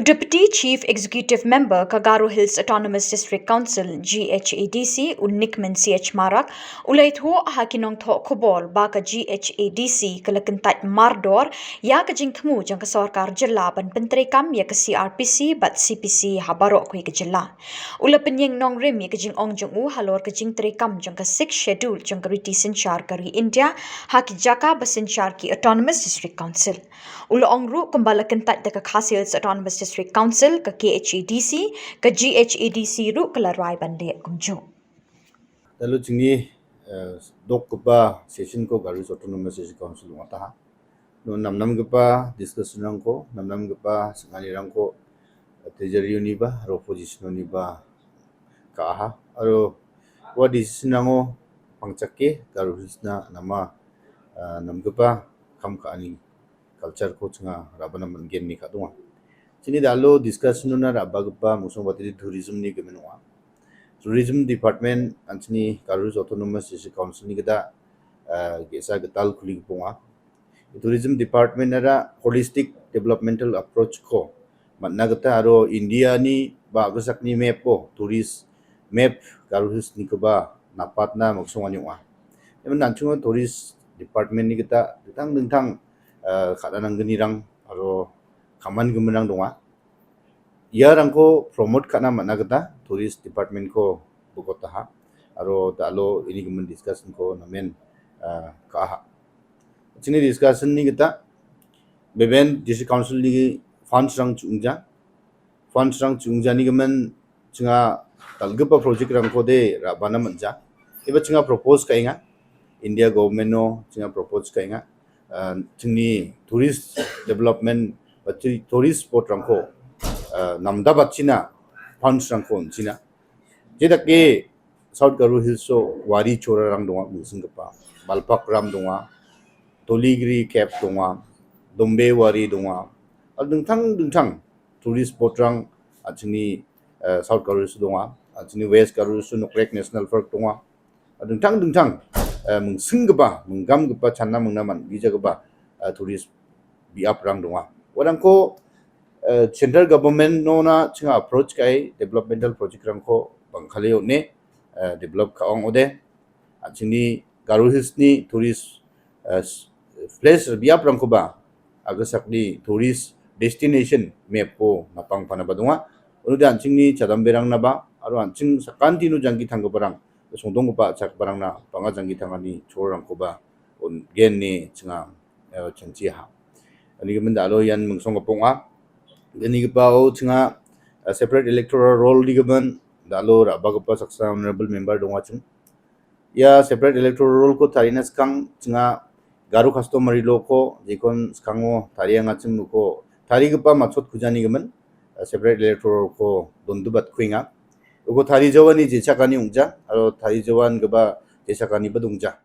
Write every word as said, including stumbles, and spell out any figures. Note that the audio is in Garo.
Deputy Chief Executive Member ka Garo Hills Autonomous District Council, G H A D C, u Nikmen C H Marak, u la ïathuh ha ki nongthoh khubor ba ka G H A D C ka la kyntait mardor ïa ka jingthmu jong ka sorkar jylla ban pyntreikam ïa ka C R P C bad C P C ha baroh kawei ka jylla. U la pynïeng nongrim ïa ka jingong jong u halor ka jingtreikam jong ka Sixth Schedule jong ka riti synshar ka ri India ha ki jaka ba synshar ki Autonomous District Council. U la ong ruh kumba la kyntait da ka Khasi Hills Autonomous District Council, ka K H A D C, ka G H A D C ruh ka la rai ban leh kumjuh. Lalu jingni, eh, dokgipa session-ko Garo Hills Autonomous District Council ong·ataha. Uno namnamgipa discussion-rangko, namnamgipa sing·anirangko, eh, Treasury-oniba aro Opposition-oniba ka·aha. Aro ua decision-rango pangchake Garo Hills-na nama, eh, namgipa kam ka·ani culture-ko chinga ra·bana man·gen ine ka·donga. Chini dalo discussion-ona ra·bagipa mosong batiri tourism-ni gimin ong·a. Tourism Department an·chingni Garo Hills Autonomous District Council-ni gita, eh, ge·sa gital kuligipa ong·a. Tourism Department-ara holistic developmental approach-ko man·na gita aro India-ni ba a·gilsakni map-o tourist map Garo Hills-nikoba napatna miksongani ong·a. Ian an·chingo tourist department-ni gita dingtang dingtang, eh, ka·na nanggnirang aro ka·man giminrang donga. Iarangko promote ka·na man·a gita tourist department-ko bogotaha aro dalo ini gimin discussion-ko namen, eh, ka·aha. Chini discussion-ni gita beben district council-ni funds-rang chu·ongja. Funds-rang chu·ongjani gimin chinga dal·gipa project-rangkode ra·bana man·ja. Iba chinga propose ka·enga. India government-o chinga propose ka·enga. Ah, chingni tourist development ba tu-, tourist spot-rangko, ah, namdabachina funds-rangko on·china. Jedake South Garo Hills-o wari chorarang donga, mingsinggipa. Balpakram donga, Toligiri Cave donga, Dombe Wari donga, aro dingtang dingtang tourist spot-rang an·chingni, eh, South Garo Hills-o donga, an·chingni West Garo Hills-o Nokrek National Park donga, aro dingtang dingtang, eh, mingsinggipa, minggamgipa, channa mingna man·gijagipa, eh, tourist biaprang donga. Uarangko, eh, central government-ona chinga approach ka·e developmental project-rangko bang·kale on·e, eh, develop ka·ong ode. An·chingni Garo Hills-ni tourist, eh, s-, place biaprangkoba a·gilsakni tourist destination map-o napangpanaba donga. Unode an·chingni chadamberangnaba aro an·ching sakantino jangki tanggiparang, songdonggipa a·chakgiparangna bang·a jangki tangani chororangkoba on·gen ine chinga, eh, chingchiaha. Uni gimin dalo ian mingsonggipa ong·a. Genigipao chinga, eh, separate electoral roll-ni gimin dalo ra·bagipa saksa honorable member dongachim. Ia separate electoral roll-ko tarina skang chinga Garo customary law-ko jekon skango tariangachim uko tarigipa matchot kujani gimin, eh, separate electoral roll-ko dondubatkuenga. Uko tarijawani jechakani ong·ja aro tarijawangipa jechakaniba dongja.